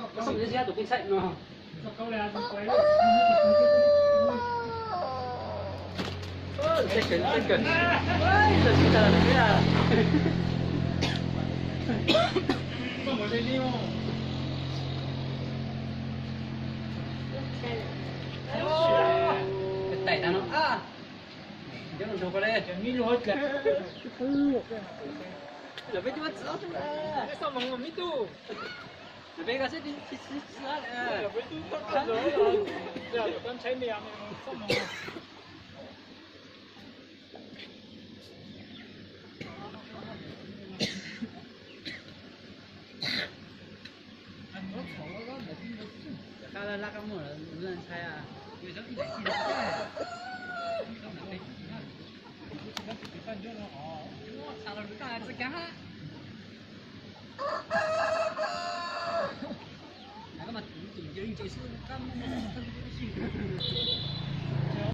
Tus pib ntxhais no. Ơ, teb kawg, teb kawg. Ua, ib zaug tsis tau lawm thiab. Tais tas no a. Cov no ntshua ko le. Lawv peb twb muab txiv ob tug lawm. Lawv peb ko seb tsis txiv lawm. Cov qab laj qab muag lawv ntshai, yog tsob ib daim tsis tau, tsob ntawd peb tsis tau, tsis tau tus paj ncuab no os, txha los tsis tau txoj kev. Koj mas tus tus yog ntse xwb, qab muag muag txog txog txog tib si.